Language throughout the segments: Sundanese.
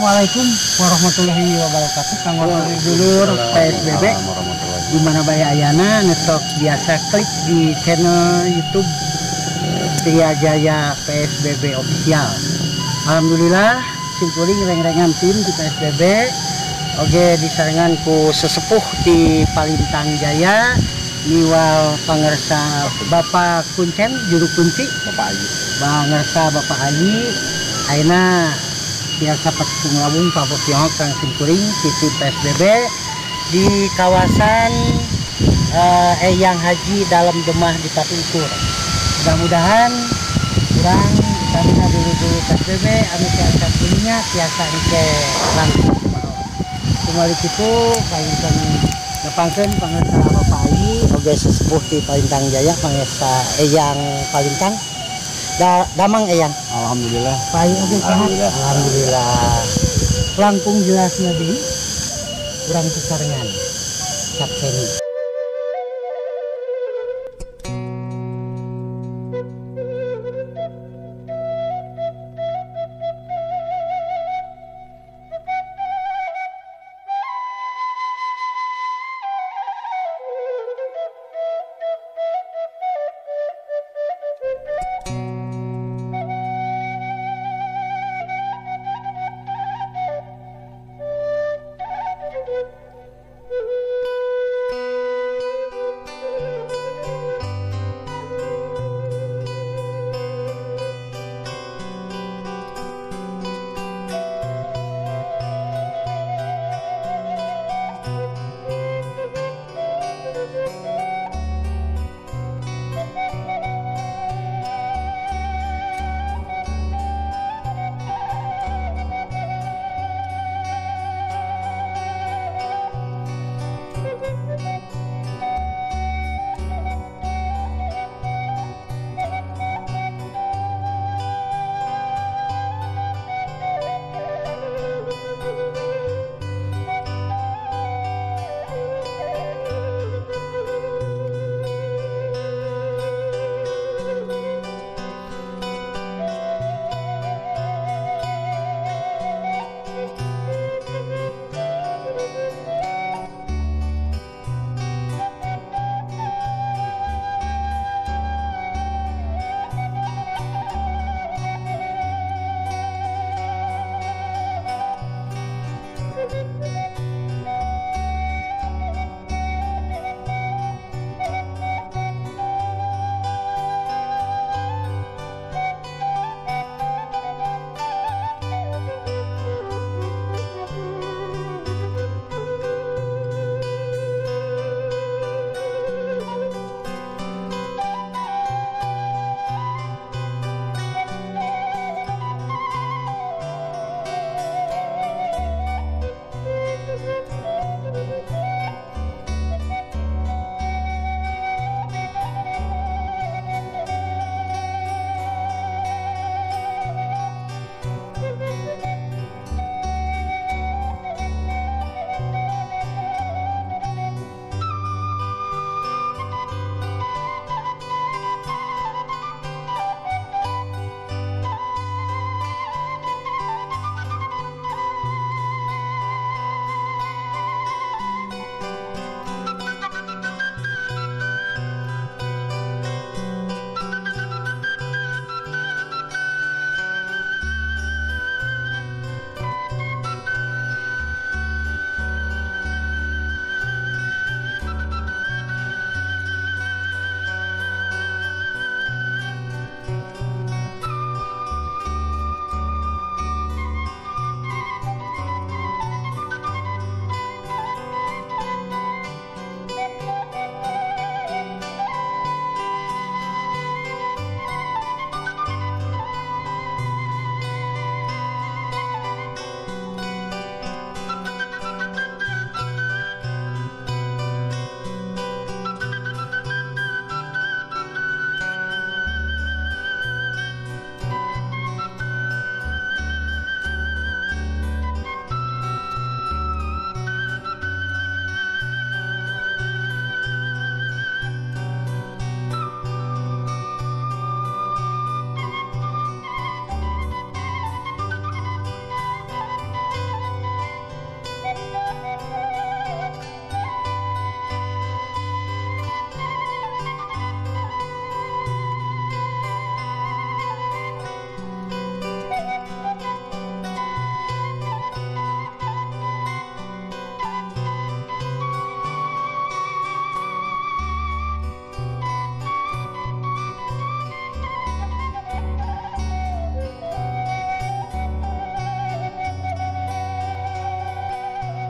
Assalamualaikum warahmatullahi wabarakatuh. Kanggo dulur PSBB di mana bae ayana netok biasa klik di channel YouTube Tria Jaya PSBB Official. Alhamdulillah simkuring reng-rengan tim di PSBB oge disarengan ku sesepuh di Palintang Jaya niwal pangersa Bapak Kuncen juru kunci Bapak Ayi. Pangersa Bapak Ayi ayeuna biasa patung lawung papopiong kang simkuring titi PSBB di kawasan Eyang Haji Dalam Demah di Pati Ukur. Mudah-mudahan kurang utamina dulu-dulu PSBB anu tiasa punya tiasa engke langsung kembali kitu painten nepangkeun pangersa Bapak Ayi oge sesepuh di Palintang Jaya pangersa Eyang Palintang. Damang Eyang. Alhamdulillah. Pak Ayi oge sehat. Alhamdulillah. Alhamdulillah. Langkung jelasna deui urang sasarengan sakseni.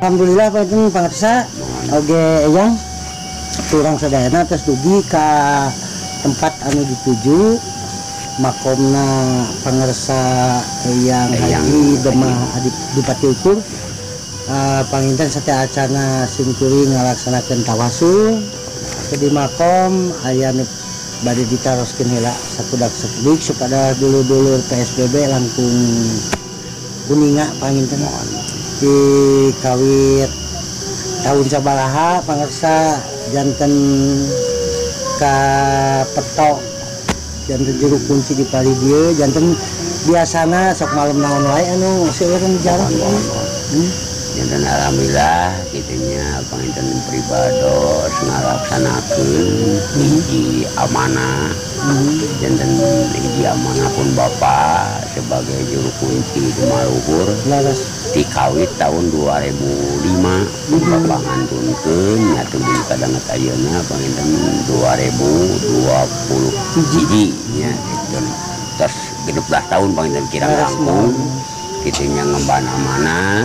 Alhamdulillah panginten pangersa oge Eyang urang sadayana tos dugi ka tempat anu dituju makomna pangersa Eyang Haji Demah Adipati Ukur. Panginten sateuacana simkuring ngalaksanakeun tawasul di makom aya nu bade ditaroskeun heula sakudak sakedik supaya dulur-dulur PSBB langkung uninga panginten di kawit tahun sabaraha pangersa janten ka petok janten juru kunci di pari dieu janten biasana sok malam naon wae anu seueureun jarang. Janten alhamdulillah kitunya panginten pribados ngalaksanakeun hiji amanah. Janten hiji amanah pun Bapak sebagai juru kunci Gemaluhur di kawit tahun 2005 Bapak ngantunkeun nya tuluy kadanget ayeuna panginten 2020 hiji nya gitu. Tos 16 tahun panginten kirang langkung kitunya ngemban amanah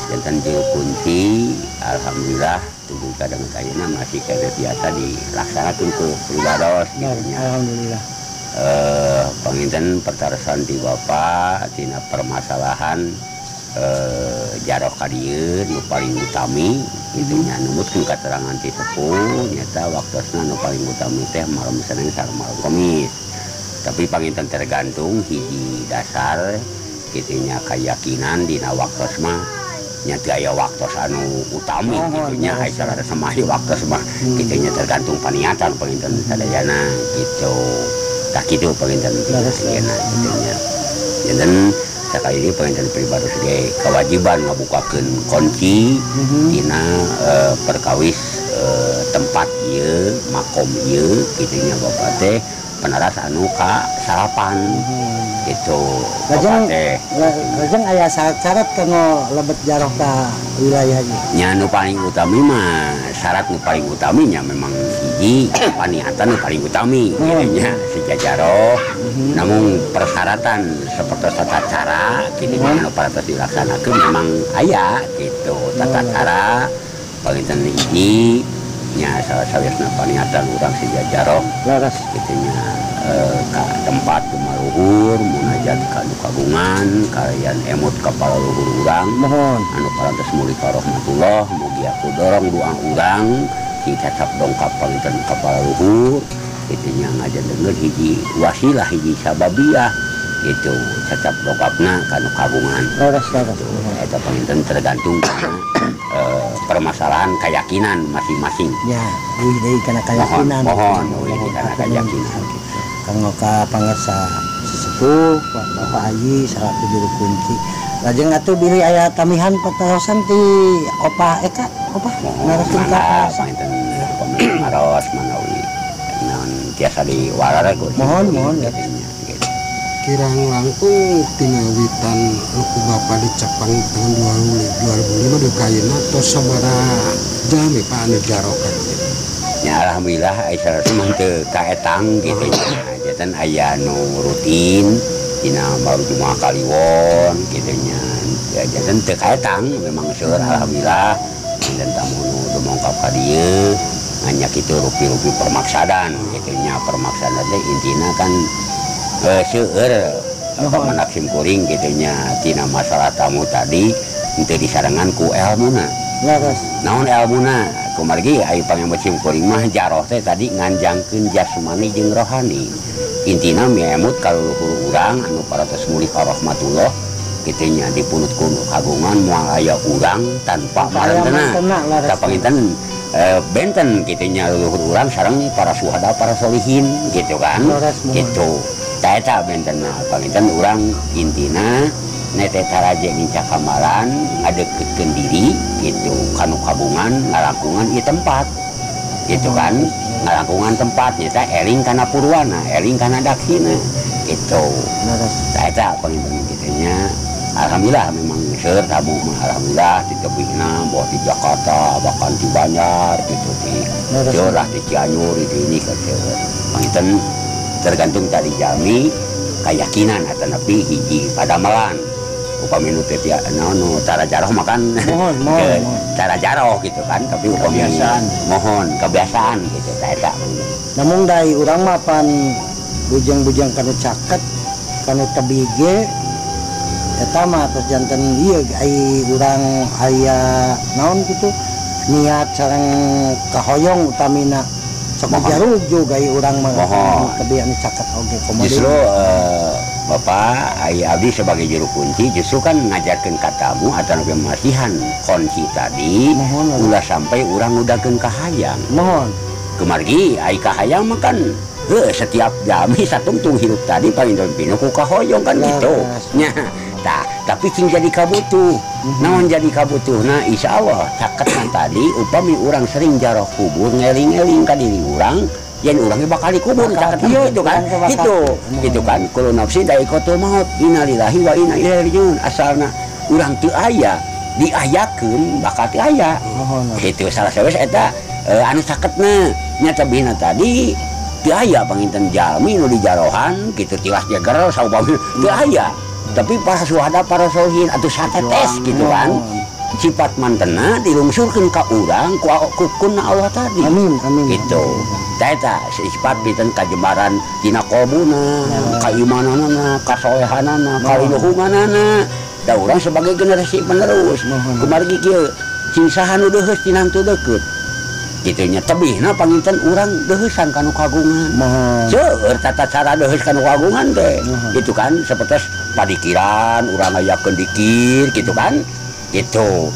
janten juru kunci. Alhamdulillah tunggu kadang kayaknya masih kena biasa dilaksanakan ku pribados gitu nya. Alhamdulillah. Panginten pertarosan di Bapak tina permasalahan jaroh ka dieu nu paling utami kitu nya numutkeun katerangan ti sepuh nyata waktosna nu paling utami teh malam Senin sareng malam Kamis. Tapi panginten tergantung hiji dasar kitu nya keyakinan dina waktos mah nya teu aya waktos anu utami kitu nya aya salah samahi waktos mah kitu nya tergantung paniatan panginten sadayana gitu. Tah kitu panginten ayeuna kitu nya. Janten sakali ini panginten pribados ge kewajiban ngabukakeun kunci dina perkawis tempat ieu makom ieu kitu nya Bapak teh penaras anu ka salapan gitu. Lajeng lajeng aya syarat kanggo lebet jaroh ka wilayah ieu. Nya nu paling utami mah syarat nu paling utami nya memang hiji paniatan nu paling utami kitu nya sejajaroh. Namun persyaratan seperti tata cara kitu nya anu parantos dilaksanakeun memang aya gitu tata cara panginten hiji nya salah sawiosna paniatan urang sejajaroh leres kitu nya ka tempat kumaluhur munajat ka nu kagungan kalian emut ka paraluhur urang mohon anu parantos mulih ka rahmatullah mugi aku dorong doa urang cicacap dongkap panginten ka paraluhur kitu nya ngajantenkeun hiji wasilah hiji sababiah gitu cacap dongkapna ka nu kagungan leres leres eta panginten tergantung kana permasalahan keyakinan masing-masing. Ya, euy deui kana keyakinan. Mohon, euy deui kana keyakinan. Kanggo ka pangersa sesepuh, Bapak Haji salaku juru kunci. Lajeng atuh bilih aya tamihan patarosan ti Opa Eka, Opa naroskeun ka pangersa. Panginten naros manawi naon tiasa diwalar ku. Mohon, mohon ya. Kirang langkung tina witan ku Bapak dicapang tahun 2005 dugi ka ayeuna tos sabaraha jalmi Pak anu jaroh ka dieu? Ya alhamdulillah aya sanes mah teu kaetang kitu nya. Janten aya nu rutin dina malam Jumaah Kaliwon kitu nya. Ya janten teu kaetang memang seueur alhamdulillah janten tamu nu dumongkap ka dieu ngan kitu rupi-rupi permaksadan kitu nya. Permaksadan teh intina kan seueur pamenak simkuring kitu nya tina masalah tamu tadi henteu disarengan ku elmuna. Leres. Naon elmuna? Kumargi aya pangemut simkuring mah jaroh teh tadi nganjangkeun jasmani jeung rohani. Intina miemut ka leluhur urang anu parantos mulih ka rahmatullah kitu nya dipunut ku kagungan moal aya urang tanpa marentena. Tah panginten benten kitu nya leluhur urang sareng para suhada para solihin gitu kan. Gitu. Tah eta bentenna panginten urang intina nete taraje nincak kamalan ngadeukeutkeun diri gitu kanu kabungan ngalangkungan ieu tempat gitu kan ngalangkungan tempat nyata eling kana purwana eling kana daksina gitu. Tah eta panginten kitu nya. Alhamdulillah memang seueur tamu mah alhamdulillah di tebihna boh di Jakarta bahkan di Banjar gitu di seueur lah di Cianjur di ini ka seueur panginten tergantung tadi jalmi keyakinan atau nepi hiji padamelan Upami nu teh naon nu cara jaroh makan mohon cara jaroh gitu kan, tapi upami kebiasaan mohon kebiasaan gitu tah eta. Namun dai urang mah pan bujang-bujang kanu caket kanu tebih ge eta mah tos janten ieu ai urang aya naon kitu niat sareng kahoyong utamina sok jarug juga ai urang mah tebih anu caket oge komo. Justru Bapak ai abdi sebagai juru kunci justru kan ngajarkeun ka tamu atau masihan kunci tadi ulah sampai urang ngudakeun kahayang. Mohon. Kumargi ai kahayang mah kan setiap jami satungtung hirup tadi paling pinu ku kahoyong kan gitu. Nya. Tah, tapi cing jadi kabutuh. Naon jadi kabutuhna insyaallah caketna tadi upami urang sering jaroh kubur ngeling-eling ka diri urang yen urangnya bakal dikubur caket gitu kan gitu gitu kan kullu nafsin dha'iqatul maut innalillahi wa inna ilaihi rajiun asalna urang teu aya diayakeun bakal teu aya gitu salah sawes eta anu caketna nya tebihna tadi teu aya panginten jalmi nu dijarohan kitu tilas jeger saupami teu aya tapi para suhada para solihin atuh satetes gitu kan sifat mantena dilungsurkeun ka urang ku kunna Allah tadi. Amin amin gitu. Eta sifat piten kajembaran tina qalbuna, kaimananana, kasolehanana, kaliluhunganana. Da urang sebagai generasi penerus kumargi kieu cing saha nu deuheus tinantu deukeut. Kitu nya tebihna panginten urang deuheusan ka nu kagungan. Seueur tata cara deuheus ka nu kagungan teh. Gitu kan sapertos padikiran urang ngayakeun dikir gitu kan. Gitu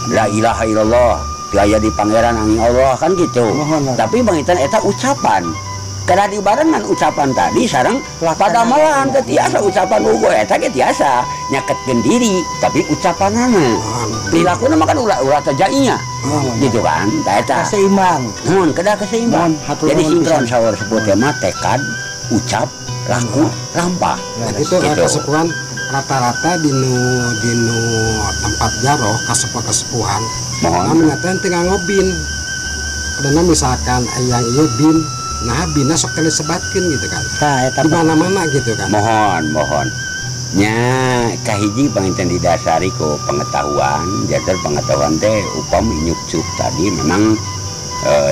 la ilaha illallah aya di pangeran angin Allah kan gitu. Tapi panginten eta ucapan kada dibarengan ucapan tadi sareng pada malahan teh tiasa ucapan ugo eta ge tiasa nyaketkeun diri tapi ucapanana prilakuna mah kan ulah ulah terjadinya gitu kan tah eta seimbang mun kedah keseimbang jadi sinkron saur sebut teh mah tekad ucap laku lampah. Nah, itu kasepuhan rata-rata dinu tempat jaroh kasepuhan nah menyatakan tengah ngobin karena misalkan yang iya bin nah bina sok kali sebatkan gitu kan nah, di mana-mana gitu kan mohon nya kahiji panginten didasari ku pengetahuan janten pengetahuan teh upami nyukcuk tadi memang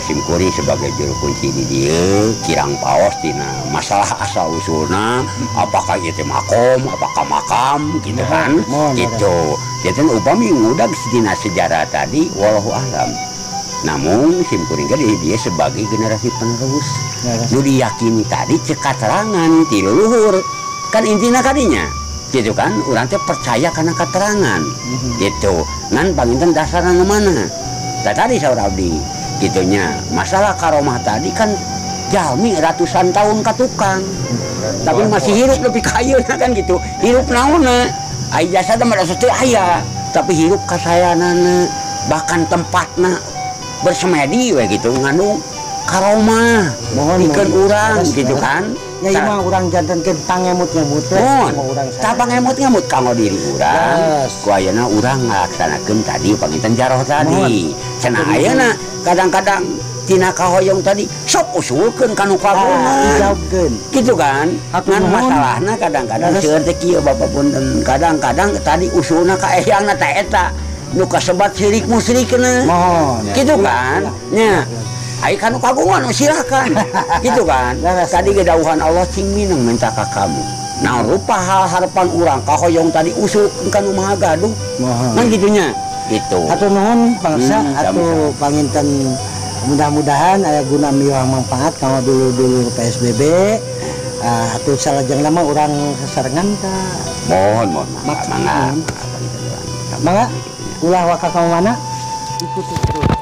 simkuring sebagai juru kunci di dieu kirang paos tina masalah asal usulna apakah itu makom apakah makam gitu kan gitu jadi upami ngudag tina sejarah tadi wallahu alam namun simkuring ge dia sebagai generasi penerus nu diyakini tadi cek katerangan ti leluhur kan intina kadinya gitu kan urang teh percaya kana katerangan gitu ngan panginten dasarna nu mana tah tadi saur abdi gitunya masalah karomah tadi kan jalmi ratusan tahun ka tukang tapi masih hirup lebih kayeuna kan gitu hirup naonna ai jasa mah teu aya tapi hirup kasayanana bahkan tempatna bersemedi we gitu ngandung karomah pikeun urang gitu kan ya ieu mah urang jantenkeun pangemut-ngemut we urang tah pangemut-ngemut kanggo diri urang ku ayeuna urang ngalaksanakeun tadi panginten jaroh tadi cenah ayeuna kadang-kadang tina kahoyong tadi sok usulkeun ka nu kagungan gitu kan ngan masalahna kadang-kadang seueur teh kieu Bapak punten kadang-kadang tadi usulna ka eyangna teh eta nu kasebat syirik musyrikeuna gitu kan nya ai ka nu kagungan silakan gitu kan tadi ge dawuhan Allah cing mineng minta ka kamu nah rupa hal harapan urang kahoyong tadi usulkeun ka nu maha gaduh kan gitunya gitu. Hatur nuhun bangsa atuh panginten mudah-mudahan aya guna miwah manfaat kanggo dulur-dulur PSBB atuh salajengna mah urang sasarengan ka mohon mangga mangga ulah waka ka mana ikuti terus.